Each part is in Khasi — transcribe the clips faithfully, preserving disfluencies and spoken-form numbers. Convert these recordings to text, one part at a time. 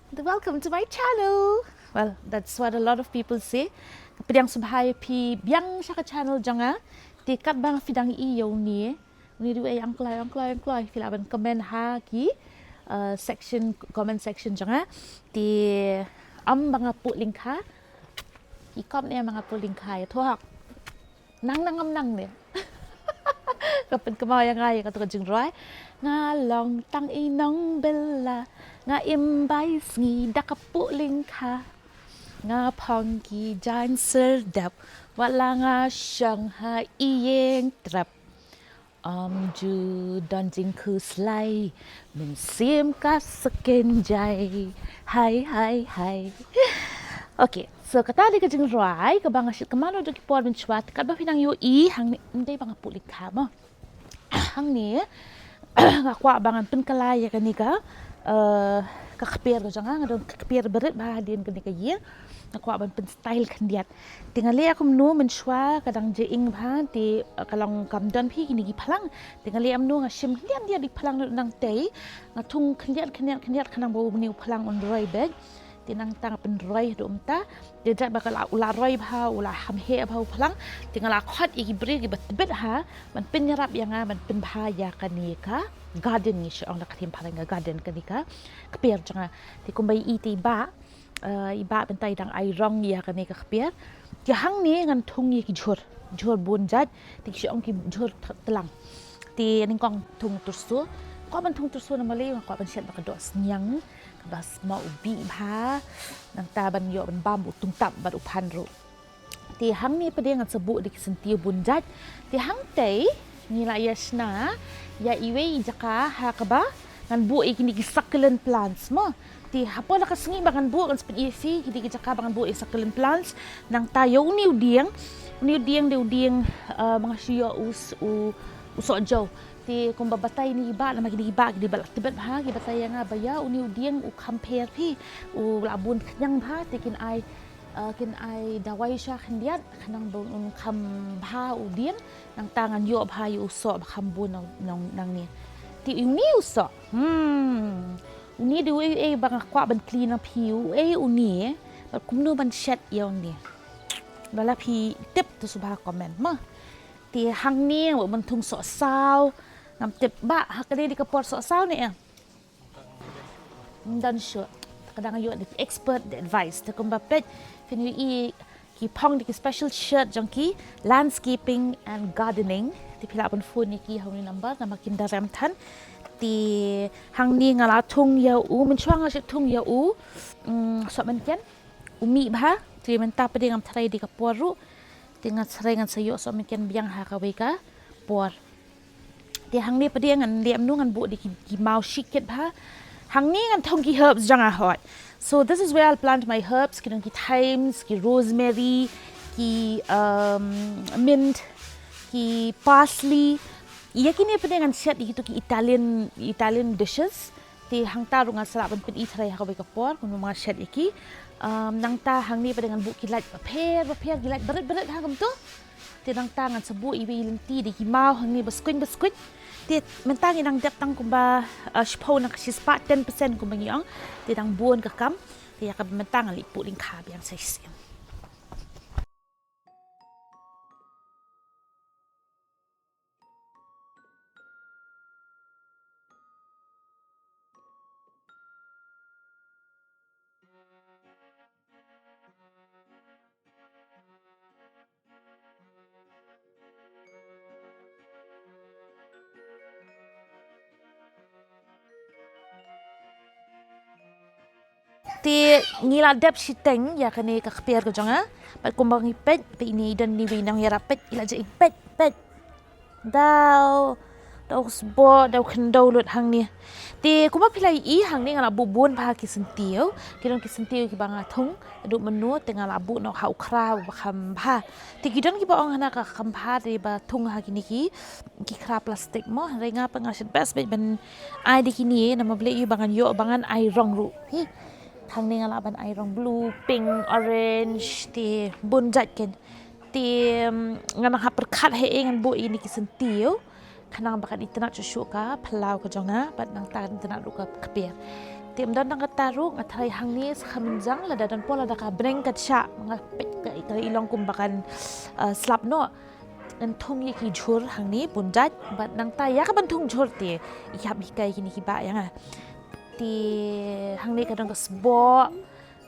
Welcome to my channel. Well, that's what a lot of people say. Ka pdiang sngewbha ïa phi biang sha ka channel jong nga. Te katba phi dang ïohi ïa une, une ruh ai angkloi, angkloi, angkloi. Phi lah ban comment ha ki, uh, section, comment section jong nga. Te ym ba nga pud lyngkha. Ki comment ne ba nga pud lyngkha ïa thoh. Nang nang am nang ne. Ka pynkynmaw ïa nga ïa katu ka jingrwai. Nga long tang i nongbylla, nga im bai sngi da ka pud lyngkha. Nga phong ki jaiñ serdep, wat la nga shong ha ïing trep. Ym ju don jingkhuslai, mynsiem ka sa kynjai. Hai, hai, hai. Okay, so kata dei ka jingrwai kaba nga shait kynmaw naduh ki por mynshuwa, katba phi nang ïohi hangne, ym dei ba nga pud lyngkha mo. Hangne nga kwah ba ngan pynkylla ïa kane ka, eh, ka kper ka jong nga, nga don ka kper barit bha hadien kane ka ïing. Nga kwah ban pynstyle khyndiat. Te nga leh kumno, mynshuwa ka dang jingim bha, te, eh, ka long kam don phi kine ki phlang. Te nga leh kumno, nga shim khyndiat khyndiat ki phlang nangtei. Nga thung khyndiat khyndiat khyndiat khnang ba une u phlang un roi beit. Te nangta nga pynroi haduh mynta. Te jait ba ka la, u la roi bha, u la kham heh bha u phlang. Te nga la khot ïa ki briew kiba tbit ha ban pynïarap ïa nga ban pynbha ïa kane ka garden, ngi shu ong da ka ktien phareng ka garden, kane ka kper jong nga. Te kumba i te i bah, eh, i bah mynta i dang ai rong ïa kane ka kper. Te hangne ngan thung ïa ki jhur, jhur bun jait, te ki shu ong ki jhur t-, tlang. Te nyngkong thung tyrso. Kwah ban thung tyrso namar lei nga kwah ban shet ba ka doh synñiang, kaba sma u bih bha. Nangta ban ïoh ban bam u tungtap bad u phan ruh. Te hangne pat de ngan sa buh da ki syntiew bun jait. Te hangtei ngi la ïa shna ïa iwei i jaka ha kaba ngan buh ïa kine ki succulent plants mo. Te hapoh la ka sngi ba ngan buh ngan sa pyni ïa phi kine ki jaka ba ngan buh ïa succulent plants. Nangta ïa une u dieng, une u dieng dei u dieng, eh, ba nga shu ïoh u s-, u, u soh jew. Te kumba batai ïa kine ki bah, namar kine ki bah ki dei ba la tbit bha, ki batai ïa nga ba ïa une u dieng u kham pher phi, u la bun khñiang bha, te kin ai, eh, kin ai dawai sha khyndiat khnang ba un kham bha u dieng. Nangta ngan ïoh bha ïa u soh ba kham bun nang, nang, nangne. Te une u soh, hmm, une dei uei uei ba nga kwah ban kylli na phi, uei une, bad kumno ban shet ïa une. Lada phi tip to sngewbha comment mo. Te hangne nga buh ban thung soh saw. Ngam tip ba ha kane dei ka por soh saw ne em. Ym don shuh. Ka dang ïoh da ki expert da advice. Te kumba peit phin ïohi ki phong da ki special shirt jong ki, landscaping and gardening. Te phi lah ban phone ïa ki ha une u number namar kin da rem than. Te hangne nga la thung ïa u, mynshuwa nga shu thung ïa u, mm, sohmynken. U mih bha, te mynta pat de ngam tharai dei ka por ruh. Te nga tharai ngan sa ïoh sohmynken biang ha kawei ka por. Te hangne pat de ngan leh kumno, ngan buh da ki, ki maw shikit bha. Hangne ngan thung ki herbs jong nga hooid. So this is where I'll plant my herbs, ki don ki thymes, ki rosemary, ki, um, mint, ki parsley. Ïa kine pat de ngan shet ïa kito ki Italian, Italian dishes. Te hangta ruh nga sa lah ban pyni tharai ha kawei ka por kumno ba nga shet ïa ki. Um, nangta hangne pat de ngan buh ki light bapher bapher, ki light barit barit ha kumto. Te nangta ngan sa buh iwei i lynti da ki maw hangne ba skuiñ ba skuiñ. Te mynta ngi dang dep tang kumba, uh, shiphew na ka shispah, ten percent kumba ngi ong. Te dang bun ka kam. Te ïa kaba mynta ngan leit pud lyngkha biang sa shisien. Te ngi la dep shiteng ïa kane ka kper ka jong nga. Bad kumba ngi peit, peit ine i don iwei i nongïarap, peit, i la jia, peit, peit. Daw, daw sboh, daw khyndew lut hangne. Te kumba phi la ïohi hangne nga la buh bun bha ki syntiew. Ki don ki syntiew kiba nga thung haduh mynno, te nga la buh noh ha u khra uba kham bha. Te ki don kiba ong hana ka kham bha te ba thung ha kine ki, ki khra plastik mo. Hynrei nga pat nga shet best beit ban ai da kine, namar balei, ba ngan ïoh ba ngan ai rong ruh. Hi. Hangne nga lah ban ai rong blue, pink, orange, te bun jait kein. Te, um, nga nang hap pyrkhat haei ngan buh ïa kine ki syntiew. Khnang ba kan itynnad shuh shuh ka phyllaw ka jong nga, bad nangta kan itynnad ruh ka kper. Te ym don tang kata ruh, nga tharai hangne sa kham jang, lada don por lada ka bneng ka shah, nga peit ka, ka i long kumba kan, eh, slap noh. Ngan thung ïa ki jhur hangne bun jait, bad nangta ïa kaban thung jhur te i hap hikai kine ki bah ïa nga. Te hangne ka don ka sboh.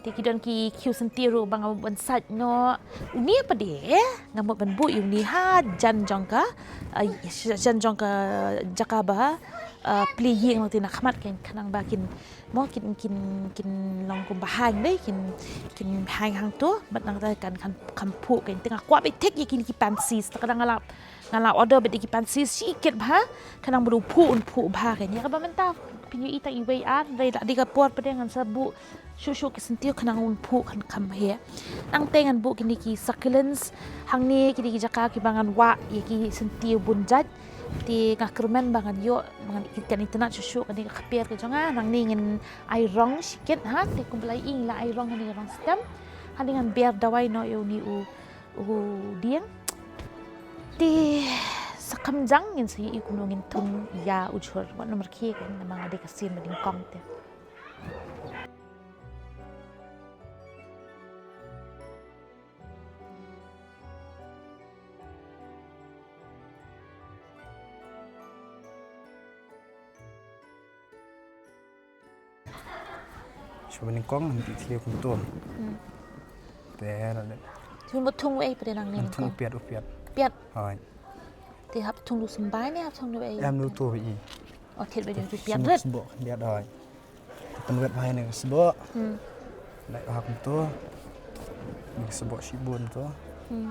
Te ki don ki khiew syntiew ruh ba nga mut ban sait noh. Une pat de nga mut ban buh ïa une hajan jong ka, eh, hajan jong ka jaka ba, eh, plie ïing, te na khmat kan, khnang ba kin, mo, kin, kin, kin long kumba hang dei, kin, kin hang hangto, bad nangta kan, kan kham phuh kan. Te nga kwah beit thik ïa kine ki pansies, te ka dang nga la, nga la order beit ïa ki pansies shikit bha, khnang ba u phuh un phuh bha kan. Ïa kaba mynta phin ïohi tang iwei ar, hynrei la dei ka por pat de ngan sa buh shuh shuh ki syntiew khnang un phuh kan kham heh. Nangta ngan buh kine ki succulents hangne, kine ki jaka kiba ngan wah ïa ki syntiew bun jait. Te nga kyrmen ba ngan ïoh, ba ngan, kan itynnad shuh shuh kane ka kper ka jong nga. Nangne ngin ai rong shikit, ha, te kumba la ïohi la ai rong, kane ka rong stem. Hangne ngan ber dawai noh ïa une u, u dieng. Te sa kham jang ngin sa ïohi kumno ngin thung ïa u jhur. Wat nym rkhie kan, namar nga dei ka sien ba nyngkong te. Shu ba nyngkong ngan ïa thlie kumto. Hmm. Te la dep. Te mut thung wei pat de nangne? Ngan thung nyngkong. U piat, u piat. Piat. Hooid. Te hap thung da u symbai ne hap thung da wei? Em, da uto wei. O, thied wei da uto piat rit. Sboh khyndiat, hooid. Pynwet bha ïa kane ka sboh. Hmm. Lait bha kumto. Kane ka sboh shibun to. Hmm.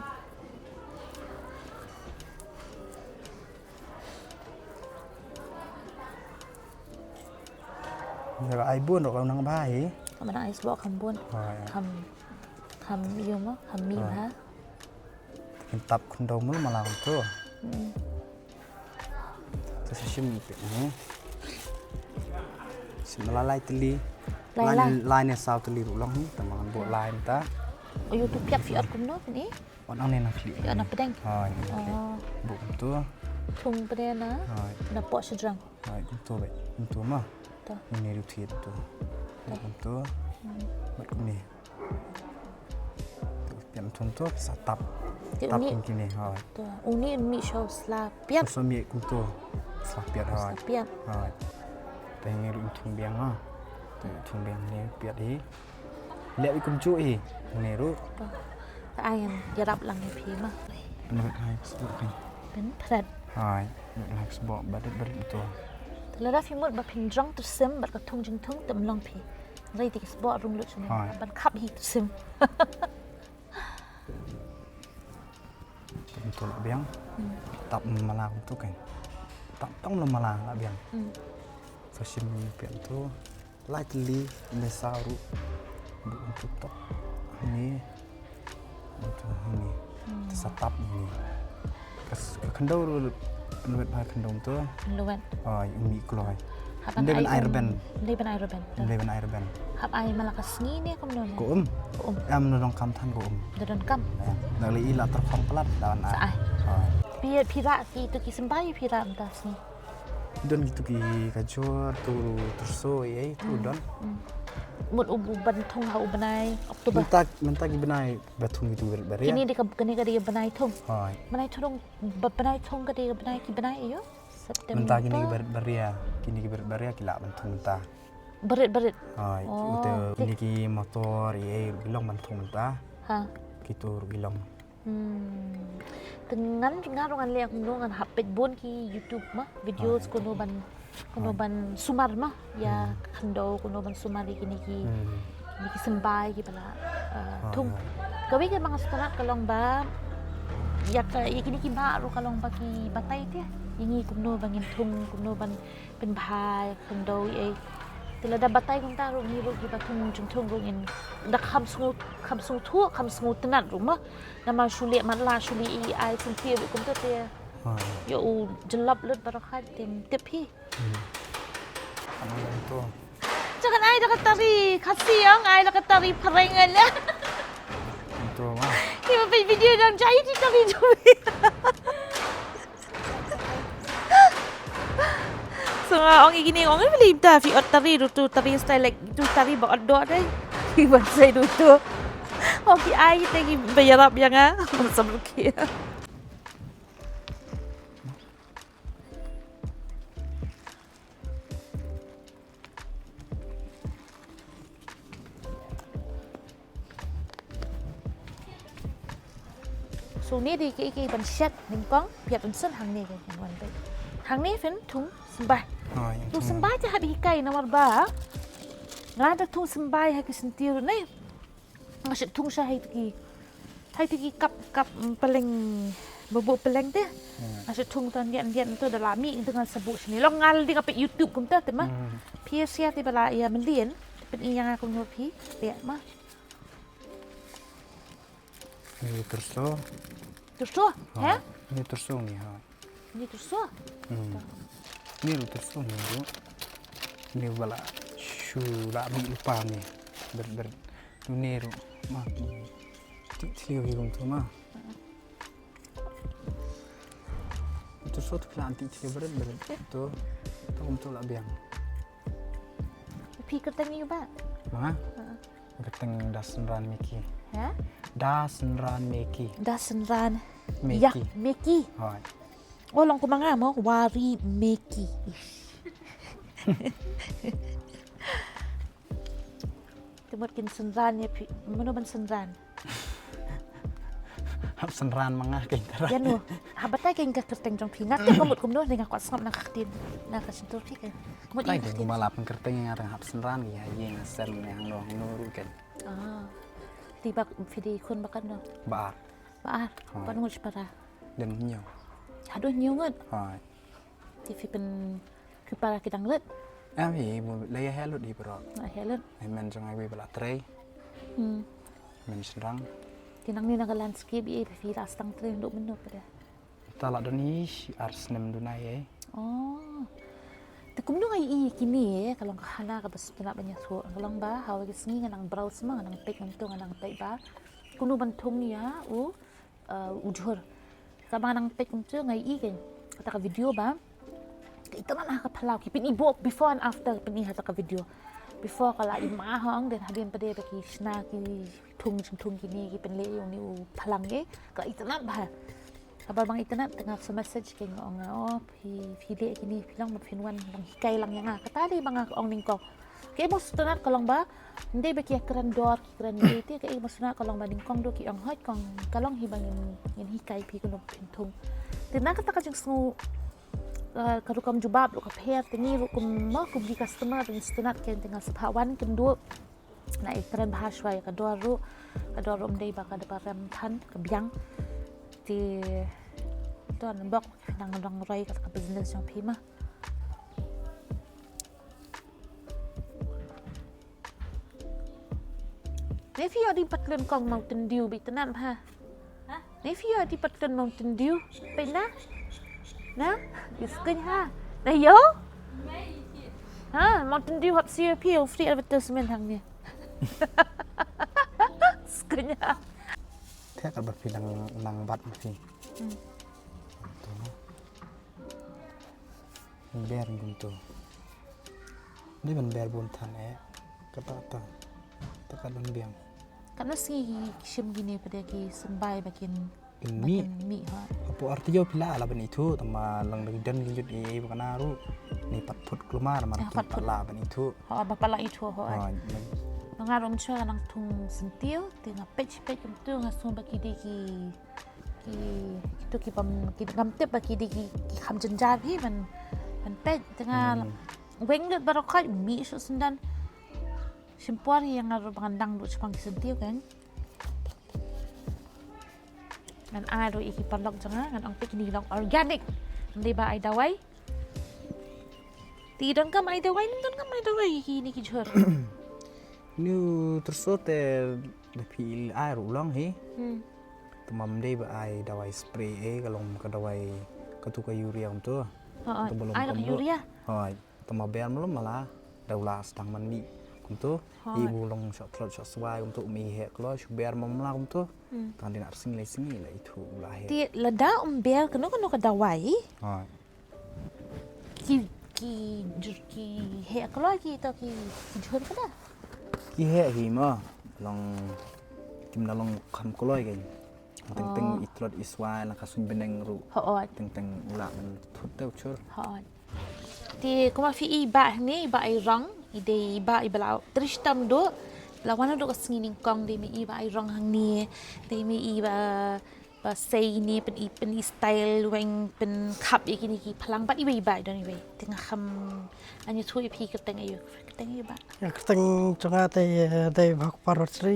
Ïa ka ai bun ruh ka nang bha hi. Ka nang ai sboh kham bun. Ha, ïa. Kham, kham ïa mo, kham mih bha. Kin tap khyndew mul ma la kumto. Hmm. Te sa shim peit ne. Shim la lai tylli. Lai, lai, lai. Lai ne saw tylli ruh long hi, tang ba ngan buh lai mynta. Aïu, tu piat phi ot kumno phi ne? Ot nangne na khlieh. Phi ot na pdeng? Ha, na khlieh. Oh. Buh kumto. Thung pdeng na? Ha. Na poh shajrong. Ha, kumto beit. Kumto ma. To. Une ruh thied to. To. Buh kumto. Hmm. Bad kumne. Piat thung to sa tap. Te tap une kum kine, ha. To, une mih sha u sla piat. Sa mih kumto. Sla piat, ha. Sla piat. Ha. Te ngi ruh thung biang, ha. Te thung biang ne piat hi. Leh i kumjuh hi. Ne ruh. To. Te ai ngan ïarap lang ïa phi ma. Pynwet hai sboh phi. Pynphret. Hai. Pynwet hai sboh barit barit to. Te lada phi mut ba phin jrong tyrsim bad ka thung jingthung te ym long phi. Hynrei te ki sboh rung lut shane. Hai. Ban khap hi tyrsim. Kumto la biang. Hmm. Tap ma la kumto kan. Tap tang lo ma la la biang. Hmm. Sa shim piat to. Lai tylli, ne saw ruh. Buh kumto tok. Ni. Kumto ni. Hmm. Te sa tap ni. Ka s-, ka khyndew ruh pynwet bha khyndew to. Pynwet. Oh, ym mih kloi. Hap ban ai rben. Ym dei ban ai rben. Ym dei ban ai rben. Hap ai ma la ka sngi ne kumno ne? Ko um. Ko um. Em, na donkam than ko um. Na donkam. Em, na lei i la tyrkhong palat da ban ai. Sa ai. Oh. Phi, phi rah ki, to ki symbai phi rah mynta sngi? Don kito ki kajor, to tyrso, ei, to don. Hmm. Mut u ban thung ha u bnai October. Mynta, mynta ki bnai ba thung kito barit baria. Kine dei ka, kine ka dei ka bnai thung. Hooid. Bnai thung, ba bnai thung ka dei ka bnai ki bnai aïu? September. Mynta kine ki barit baria, kine ki barit baria ki lah ban thung mynta. Barit barit. Hooid, oh, ute kine ki motor, ei, ei ruh ki long ban thung mynta. Ha. Kito ruh ki long. Hmm. Te ngan, nga ruh ngan leh kumno, ngan hap peit bun ki YouTube ma, videos, kumno ban, kumno ban sumar ma ïa ka khyndew, kumno ban sumar ïa kine ki, kine ki symbai kiba la, eh, thung. Kawei kaba nga sngewtynnat ka long ba ïa ka, ïa kine ki bah ruh ka long ba ki batai te ïa ngi kumno ba ngin thung, kumno ban pynbha ïa ka khyndew ei. Te lada batai kumta ruh ngi ruh kiba thung jingthung ruh ngin da kham sngew, kham sngewthuh, kham sngewtynnat ruh ma. Namar shu leh matlah, shu leh i ai sngewthuh kumta te. Ïa u jyllop lut baroh khat te ym tip hi. Jangan ai da ka tari Khasi, jangan ai da ka tari Phareng. Kiba peit video dang jai ki tari jong phi. So nga ong ïa kine, ong ïa kine, da phi ot tari ruh tu, tari style like tu, tari ba ot doh dei. Ki ban sei ruh tu. Ong ki ai te ki ba ïarap ïa nga. Ong sa ki. So ne dei ki, ki ban shet nyngkong, phi ïa pynsan hangne ki, hangne phin thung symbai. Oh, ïa thung symbai te hap hikai namar ba nga da thung symbai ha ki syntiew ne. Nga shet thung sha hai tiki, hai tiki kap, kap, mm, peleng, bubuk peleng te. Hmm. Nga shet thung tan dian dian tu da la mih tu ngan sa buh sini. Long ngal ding apa YouTube kumta te ma. Hmm. Phi sia te ba la ïa mlien. Pyn ïa nga kumno phi. Te ma. Ni terso. Terso? Ha, ha? Ni terso ni ha. Ni terso? Hmm. Ni lu terso ni lu. Ni wala shu la mi lupa ni. Ber, ber. Lu ni lu. Ma. Ti tliu hi rum tu ma. Terso tu plan ti tliu ber, ber. Tu. Tu kum tu la biang. Phi kyrteng ïa u ba? Ma? Ha. Kyrteng Da Synran Meki. Ha? Da Synran Meki. Da Synran. Meki. Ïa, Meki. Hoi. Oh, long kumba nga mo, Wari Meki. Te mut kin synran ïa phi, mano ban synran? Hap synran ma nga kein tara. Ïa no, hap batai kein ka kyrteng jong phi. Nga tip ka mut kumno, ne nga kwah sngap na ka ktien, na ka shyntur phi kein. Ka mut ïa ka ktien. Kumba la pynkyrteng ïa nga tang hap synran ïa, ïa nga sem ne hangno hangno ruh kein. Ah. Te ba phi dei khun ba katno? Ba ar. Ba ar. Hoi. Ba ngut shipara? Dang hynñiew. Haduh hynñiew ngut? Hoi. Te phi pyn, phi para ki dang lut? Em hi, la ïa heh lut hi baroh. La heh lut. Hynmen jong nga iwei ba la trei. Hmm. Hynmen shynrang. Te nangne na ka landscape ïa phi la sdang trei naduh mynno pat de? Ta la don hi shi ar snem duna ïa. Oh. Te kumno nga ïohi ïa kine, ka long ka khana kaba sngewtynnat ban ïathuh. Ka long ba ha kawei ka sngi nga nang browse ma, nga nang peit, mynta nga nang peit ba kumno ban thung ïa u, uh, u jhur. Kaba nga nang peit kumta nga ïohi kein kata ka video ba ka itynnad ha ka phyllaw, ki pyni bok before and after, ki pyni ha kata ka video. Before ka la i ma hong, then hadien pat de ba ki shna ki thung jingthung kine, ki pynleh ïa une u phlang, eh, ka itynnad bha. Kaba nga itynnad te nga sa message kein, nga ong, oh, phi, phi leh kine, phi long ba phin wan long hikai lang ïa nga. Kata dei ba nga ong nyngkong. Kaei ba sngewtynnat ka long ba ym dei ba ki ïakren dor, ki kren ïa te, kaei ba sngewtynnat ka long ba nyngkong ruh ki ong, hooid kong, ka long hi ba ngin, ngin hikai phi kumno phin thung. Te na kata ka jingsngew, eh, ka rukom jubab ruh ka pher, te ngi ruh kum mo, kum ki customer ruh ngi sngewtynnat kein, te nga sa phah wan kynduh. Na i kren bha shuwa ïa ka dor ruh, ka dor ruh ym dei ba ka dei ba rem than, ka biang. Te to nang bok nang nang roi ka, ka business jong phi ma. Ne phi ïoh dei patlun kong Mountain Dew ba itynnad bha. Ha? Ne phi ïoh dei patlun Mountain Dew. Peit na? Na? Ïa skyn ha. Na ïoh? Ha, Mountain Dew hap siew phi, free advertisement hangne. Skyn ha. Te ka ba phi nang, nang bat ma phi. Hmm. To na. Ber kumto. Dei ban ber bun than eh. Kata ta. Ta ka don biang. Katno sngi ki shim kine pat de ki symbai ba kin, kin mih. Ba kin mih ha. Hapoh ar taïew phi lah lah ban ithuh, tangba lang dang don ki jut ei ei ba kane ruh. Ni pat phut kulmar mar. Eh, ki pat phut. Lah ban ithuh. Ha, ba pat lah ithuh ha. Ha, eh. Nga ruh mynshuwa nga nang thung syntiew, te nga peit peit kumto nga sngew ba ki dei ki Ki, kito ki bym, ki ngam tip ba ki dei ki, ki kham jynjar hi ban, ban peit, te nga weng lut baroh khoit, mih shuh syndon. Shim por hi ïa nga ruh ba ngan dang duh shaphang ki syntiew kan. Ngan ai ruh ïa ki paralok jong nga, ngan ong peit kine ki long organic. Ym dei ba ai dawai. Te donkam ai dawai ne ym donkam ai dawai ïa kine ki jhur? Une u tyrso te da phi ai ruh u long hi. Hmm. Te ym dei ba ai dawai spray eh, ka long ka dawai katu ka urea kumto. Ha, ha. Te ba long ai ka urea. Ha, te ma ber ma long ma la da u la sdang ban mih kumto. Ha. Ïa u long shoh tlot shoh swai kumto, um ïeheh kloi, shu ber ma la kumto. Hmm. Tang dei na ar sngi lai sngi la ithuh u la heh. Te lada ym ber kano kano ka dawai. Ha. Ki, ki jur ki heh kloi ki to ki ki jhur ka da. Ki heh hi ma long kim na long kham kloi ka. Teng teng i tlot i swai na ka suiñ bneng ruh. Hooid. Teng teng u lah ban thut te u chur. Hooid. Te kumba phi i ba hangne i ba i rong i dei i ba i ba la trei shitom duh. La wan duh ka sngi nyngkong dei me i ba i rong hangne. Dei me i ba ba sei ne pyn i pyn i style weng pyn khap ïa kine ki phlang bad iwei i ba i don iwei. Te nga kham, nga ïathuh ïa phi kyrteng aïu, kyrteng aïu ba. Ïa kyrteng jong nga te dei Bhakpar Wajri.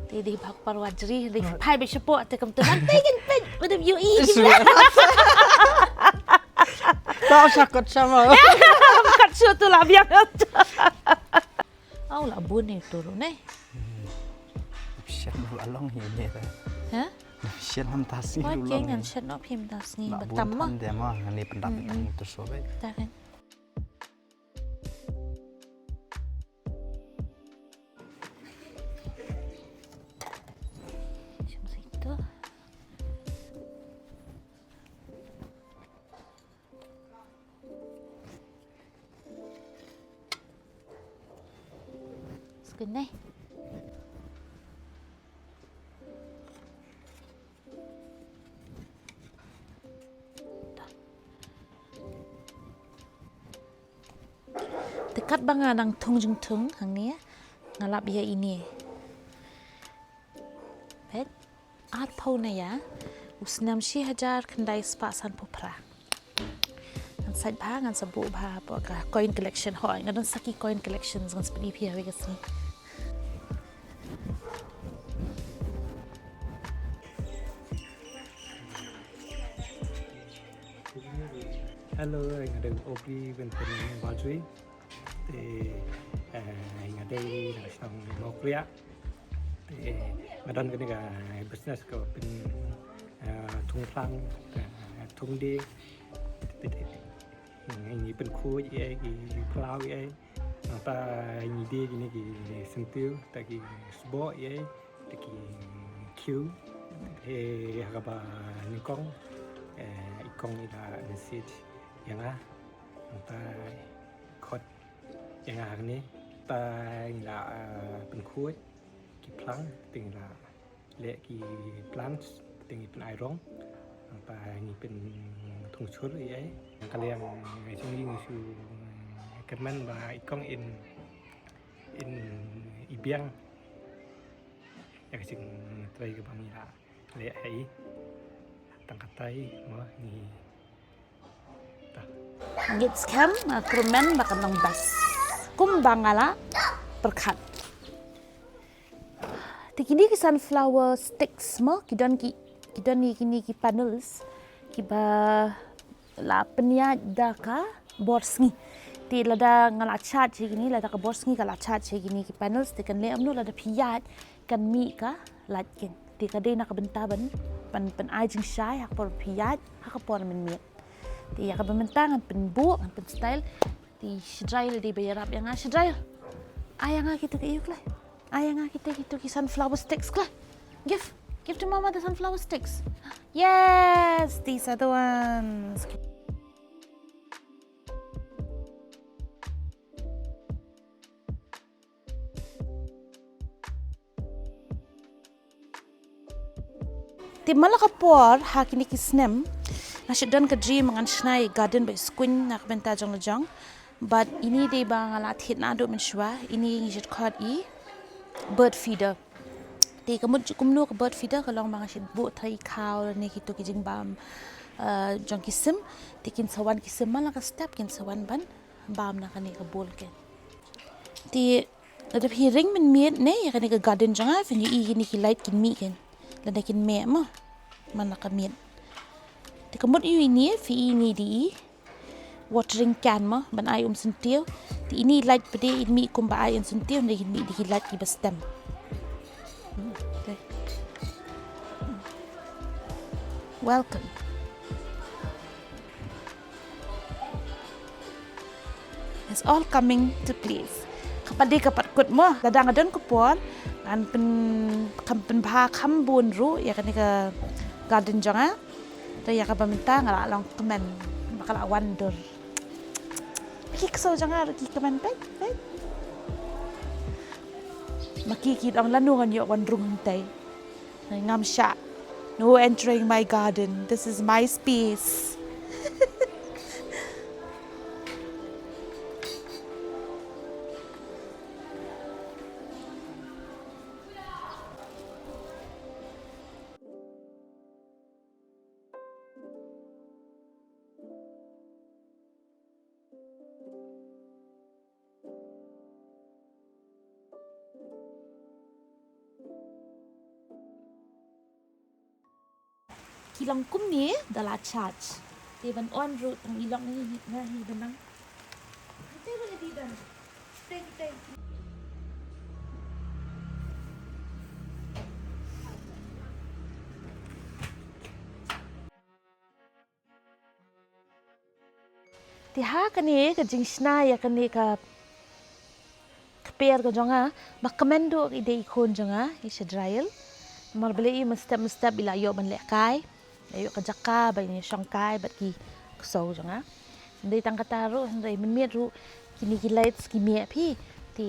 Te dei Bhakpar Wajri, dei phai ba shapoh te kam te nang te kin pyn ba dei ïa i. Ta sa kot sama. Kat shu tu la biang. Au la bun ni tu ru ne. Shen ru along hi ne. Ha? Shen ham tasi ru long. Ngan shen op him tasi ni ba tam ma. Tam de ma ngani pendam tang tu so be. Ta kan. Shem situ. Sekene. Te katba nga dang thung jingthung hangne nga lap ïa ine. Peit. Arphew na ïa u snem shi hajar khyndai spah sanphew phra. Ngan sait bha, ngan sa buh bha hapoh ka coin collection. Hooid, nga don sa ki coin collections ngan sa pyni phi ha kawei ka sngi. Hello, nga dei u Aubrey Benjamin Bajri. Te, eh, nga dei na shnong Mawkriah. Te nga don kane ka business ka pyn, eh, thung phlang, eh, thung dieng. Te, te, ngi pynkhuid ïa ki phyllaw ïa. Nangta ngi die kine ki syntiew, ta ki sboh ïa, ta ki khiew. Te ha kaba nyngkong, eh, i kong i la message ïa nga. Nangta khot ïa nga hangne, ta ngi la, eh, pynkhuid ki phlang, te ngi la leh ki plants, te ngi pynai rong, nangta ngi pynthung chur ïa. Ka liang ngi shu, ngi shu kyrmen ba i kong in, in i biang ïa ka jingtrei kaba ngi la leh ha i. Tang katei mo ngi Ngeit skhem, nga kyrmen ba kan long best kumba nga la pyrkhat. Te kine ki sunflower sticks mo, ki don ki, ki don ïa kine ki panels kiba la pynïaid da ka bor sngi. Te lada nga la charge ïa kine, lada ka bor sngi ka la charge ïa kine ki panels, te kan leh kumno lada phi ïaid kan mih ka light ken. Te ka dei na ka bynta ban, ban pynai jingshai ha ka por phi ïaid, ha ka por mynmiet. Te ïa kaba mynta ngan pynbuh, ngan pynstyle. Te Shadrai lei dei ba ïarap ïa nga, Shadrai. Ai ïa nga kita ki ïuk lei. Ai ïa nga kita, kita ki sunflower sticks lei. Give, give to mama the sunflower sticks. Yes, these are the ones. Te man la ka por ha kine ki snem nga shu don ka dream ngan shna ïa garden ba skun na ka bynta jong la jong. But ine dei ba nga la thied naduh mynshuwa, ine ngi ju khot i bird feeder. Te ka mut kumno ka bird feeder, ka long ba nga shu buh trai khaw ne kito ki jingbam, eh, jong ki sim. Te kin sa wan ki sim man la ka step kin sa wan ban bam na kane ka bowl ken. Te lada phi ring mynmiet ne ïa kane ka garden jong nga, phin ïohi kine ki light kin mih ken. Lada kin meh mo man la ka miet. Te ka mut ïohi ne phi ïohi ne dei i watering can mo ban ai um syntiew. Te ine light pat de in mih kumba ai um syntiew ne kin mih dei ki light kiba stem. Hmm, okay. Welcome. It's all coming to place. Ka pat dei ka pat kut mo, lada nga don ka por ngan pyn, kham pynbha kham bun ruh ïa kane ka garden jong nga. Te ïa kaba mynta nga la long kmen ba ka la wan dur. Ki ksew jong nga ruh ki kmen peit, peit. Ma ki ki dang lano ngan ïoh wan rung hangtei. Ngam shah. No entering my garden. This is my space. Ki long kumne da la charge. Te ban on ruh tang i long hi na hi ban nang. Te ban i dan. Te te. Te ha kane ka jingshna ïa kane ka kper ka jong nga, ba kmen duh i dei i khun jong nga i Shadriel. Namar balei i mynstep mynstep i la ïoh ban lehkai, la ïoh ka jaka ba i shong kai bad ki ksew jong nga. Dei tang kata ruh hynrei mynmiet ruh kine ki lights ki mih phi. Te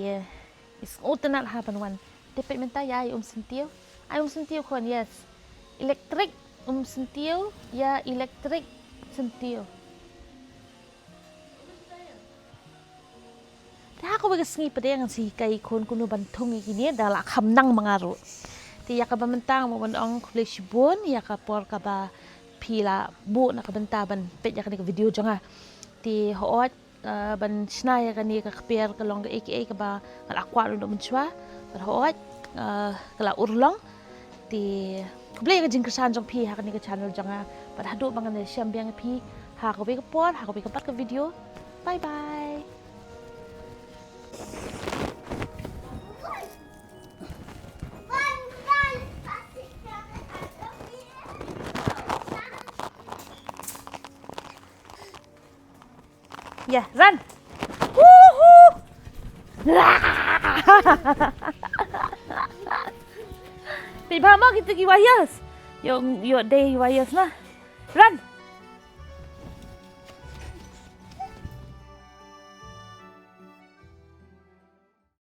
i sngewtynnat ha ban wan. Te peit mynta ïa i um syntiew. Ai um syntiew khun, yes. Electric um syntiew, ïa electric syntiew. Te ha kawei ka sngi pat ngan sa hikai i khun kumno ban thung ïa kine da la kham nang ma nga ruh. Te ïa kaba mynta nga mut ban ong khublei shibun ïa ka por kaba phi la buh na ka bynta ban peit ïa kane ka video jong nga. Te hooid, ah, ban shna ïa kane ka kper ka long kaei kaei kaba nga la kwah ruh mynshuwa. Bad hooid, ah, ka la urlong. Te khublei ka jingkyrshan jong phi ha kane ka channel jong nga. Bad haduh ba ngan ïashem biang ïa phi ha kawei ka por, ha kawei ka pat ka video. Bye bye. Yeah, run. Woohoo! Peit bha mo kita ki wires. Ïoh, ïoh dei wires na. Run.